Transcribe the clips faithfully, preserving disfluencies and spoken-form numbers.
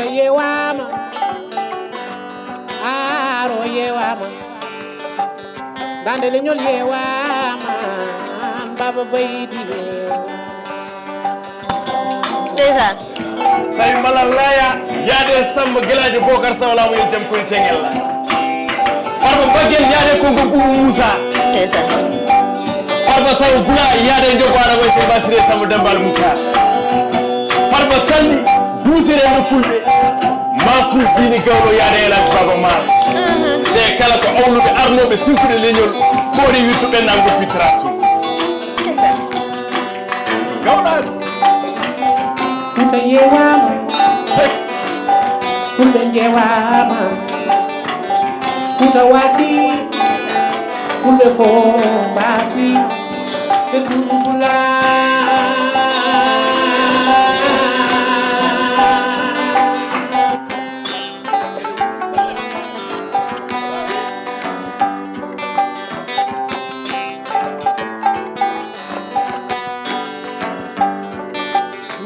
Yewaama, Aaro yewaama, Dande Leñol yewaama, Baba Baydi yewaama. Ndeysaan. Sawi mala laya yaade Samba Gelaajo Bokar Sawlaamu yo jam koni teŋel la. Farba Baggel yaade Kongo Buubu Muusa. Ndeysaan. Farba Saw Gula yaade Njogo Arabo e Samba Sire Samba Dambal Muktar. Farba Salli duusirende Fulɓe. Ma Ful Diini Gawlo yaade El Hadj Baba Mar. Nde kala ko awluɓe arnooɓe sinkude leñol ɓoori wirtu ɓenna ngoppi trasu. Gawlaago. Fuuta yewaama, Fulɓe njewaama, Fuuta waasi, Fulɓe fof mbaasi, ɓe Gulgula.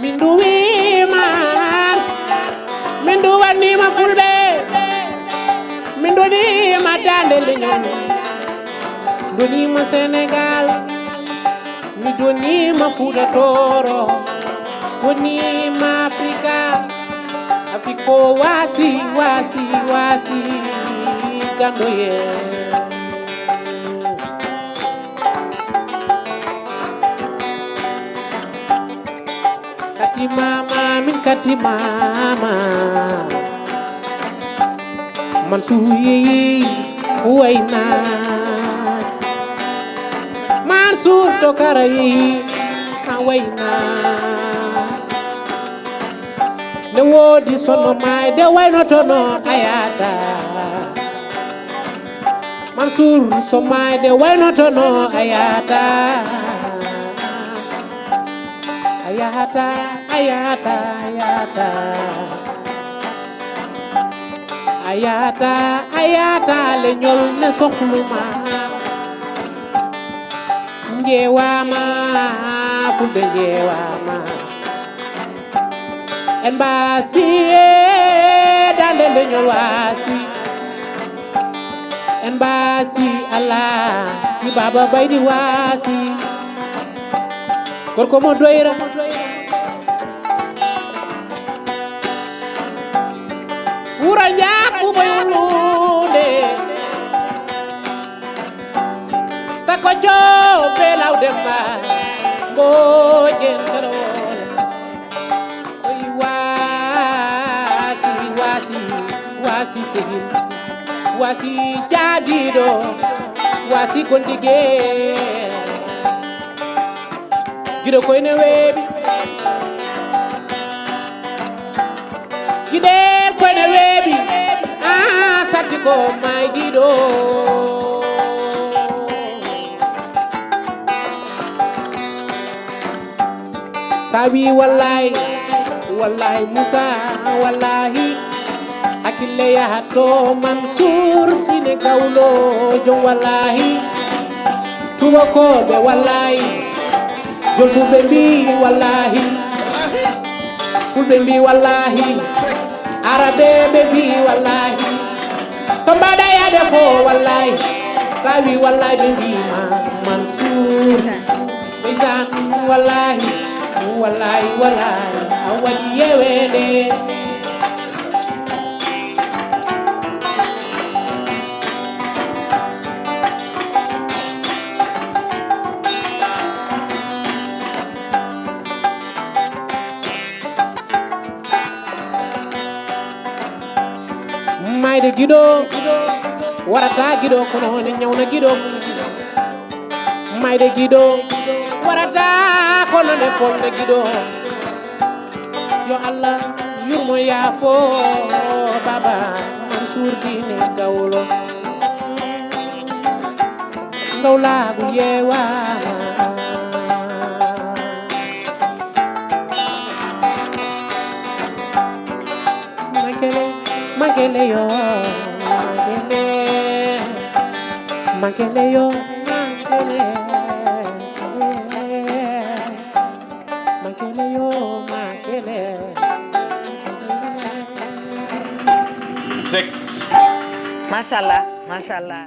Min duwiima, min duwanniima Fulɓe, min duwaniima Dande Leñol, duwaniima Senegaal, mi duwaniima Fuuta Tooro, duwaniima Afrika, Afrik fof waasi, waasi, waasi, ganndo yee. Kati mama, min kati mama. Mansour yeyi wayna. Mansour Tokara yeyi a wayna. Ne wodi sonno mayde waynotono ayata. Mansour so mayde waynotono ayata. Ayata, ayata, ayata. Ayata, ayata, leñol ne sohluma. Njewaama, Fulɓe njewaama. En mbaasi e Dande Leñol waasi. En mbaasi Allah, ki Baba Baydi waasi. Gorko mo doyra. Wuro Njaak Buuba Yullude. Tako Joob be law Demba. Mbooje Ndarowole. Koy waasi, waasi, waasi sehil. Waasi jaadiiɗo. Waasi gondige. Giɗo koyne weeɓi. Giɗe koyne weeɓi. Aa satti ko maydiɗo. Sawi wallahi, wallahi Musa, wallahi. Hakkille yahatto Mansour ine gawlo jom wallahi. Tubakoɓe wallahi. Jolfuɓe mbi wallahi. Fulɓe mbi wallahi. Arabeɓe mbi wallahi. Ko mbaɗa yaade fof wallahi. Sawi wallahi ɓe mbima Mansour. Ndeysaan wallahi. Wallahi wallahi a waɗi yewede. Mayde giɗo warata giɗo kono ne ñawna giɗo. Mayde giɗo warata kono ne fonda giɗo. Yo Allah yurmo yaafo baba Mansour Dine Gawlo. Gawlagu yewama. Makele, makele yo, makele. Makele yo, makele. Makele yo, makele. Seck. Machallah, machallah.